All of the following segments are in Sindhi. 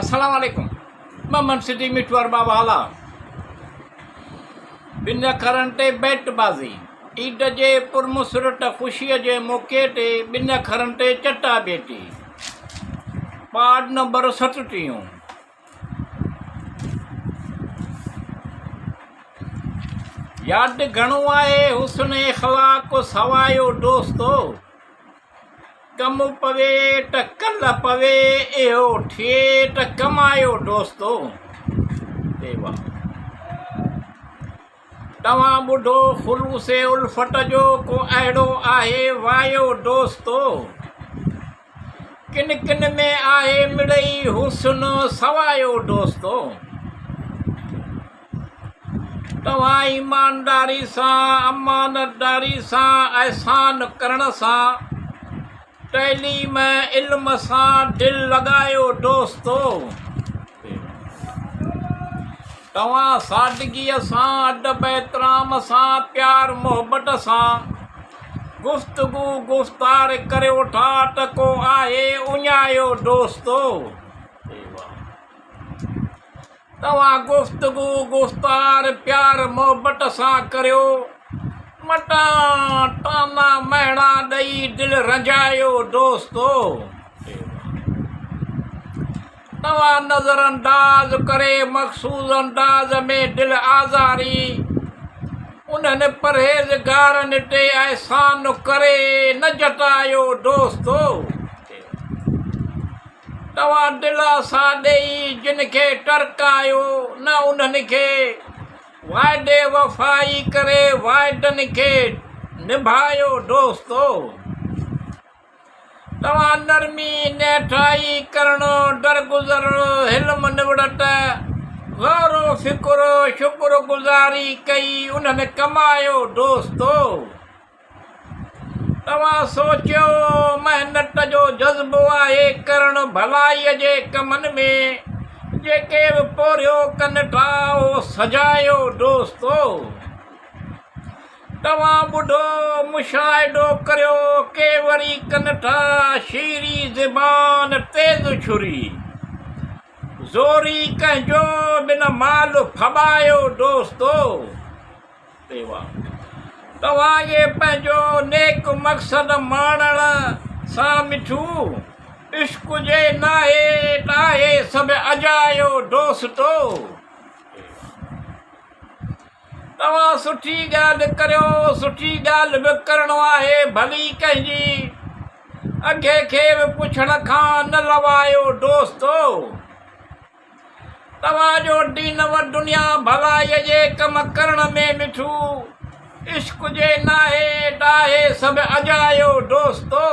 السلام عليڪم ممن سٽي مٺو ارباب هالا ٻن اکرن تي بيٽ بازي عيد جي پرمسرت خوشي جي موقعي تي ٻن اکرن تي چٽا ڀيٽي پارٽ نمبر ستٽيهون. ياد گهڻو آهي حسن اخلاق سوايو دوستو. ڪم پوي ته ڪل پوي، اهو ٿئي ته ڪمايو دوستو. توهان ٻڌو خلوص الفت جو ڪو اهڙو آهي وايو دوستو. ڪن ڪن ۾ آهي مڙئي حسن سوايو دوستو. توهان ايمانداري سان، امانتداري سان، احسان ڪرڻ سان، تعليم ۽ علم سان دل لڳايو دوستو! توهان سادگيء سان، ادب احترام سان، پيار محبت سان گفتگو گفتار ڪريو ٿا ته ڪو آهي اڃايو دوستو! توهان گفتگو گفتار پيار محبت سان ڪريو، متان طعنا مهڻا ڏئي دل رنجايو دوستو! توهان نظر انداز ڪري مخصوص انداز ۾ دل آزاري انهن پرهيزگارن تي احسان ڪري نه جتايو دوستو! توهان دلاسا ڏيئي جن کي ٽرڪايو نه انهن کي وعدي وفائي ڪري وعدن کي نڀايو دوستو! توهان نرمي نهٺائي ڪرڻ درگذر حلم نوڙت غور و فڪر شڪر گذاري ڪئي انهن ڪمايو دوستو! توهان سوچيو محنت جو جذبو آهي ڪرڻ ڀلائيء جي ڪمن ۾ جيڪي به پورهيو ڪن ٿا اهو سجايو دوستو توهان ٻڌو مشاهدو ڪريو ڪي وري ڪن ٿا شيري زبان تيز ڇري زوري ڪنهن جو به نه مال ڦٻايو دوستو. توهان کي پنهنجو نيڪ مقصد ماڻڻ سان مٺو عشق جي ناهي ته آهي سڀ اجايو دوستو. توهان سٺي ڳالهه ڪريو، سٺي ڳالهه به ڪرڻو آهي ڀلي ڪنهن جي اگهي کي به پڇڻ کان نه لوايو دوستو. توهان جو دين و دنيا ڀلائيء جي ڪم ڪرڻ ۾ مٺو عشق جي ناهي ته آهي سڀ اجايو دوستو!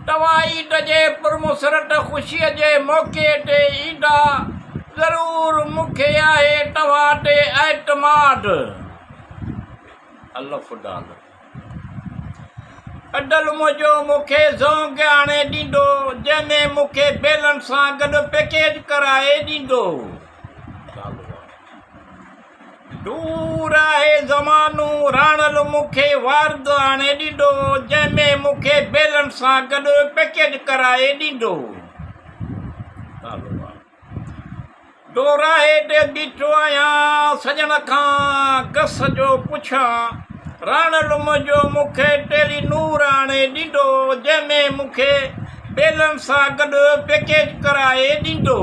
توهان عيد جي پرمسرت خوشيء جي موقعي تي ايندا ضرور مون کي آهي توهان تي اعتماد. الف ڊالر. اڍل منهنجو مون کي زونگ آڻي ڏيندو، جنهن ۾ مون کي بيلن سان گڏ پيڪيج ڪرائي ڏيندو. دور آهي زمانو راڻل مون کي وارد آڻي ڏيندو، جنهن ۾ مون کي بيلن سان گڏ پيڪيج ڪرائي ڏيندو. دوراهي تي بيٺو آهيان، سڄڻ کان گس جو پڇان. راڻل منهنجو مون کي ٽيلي نور آڻي ڏيندو، جنهن ۾ مون کي بيلن سان گڏ پيڪيج ڪرائي ڏيندو.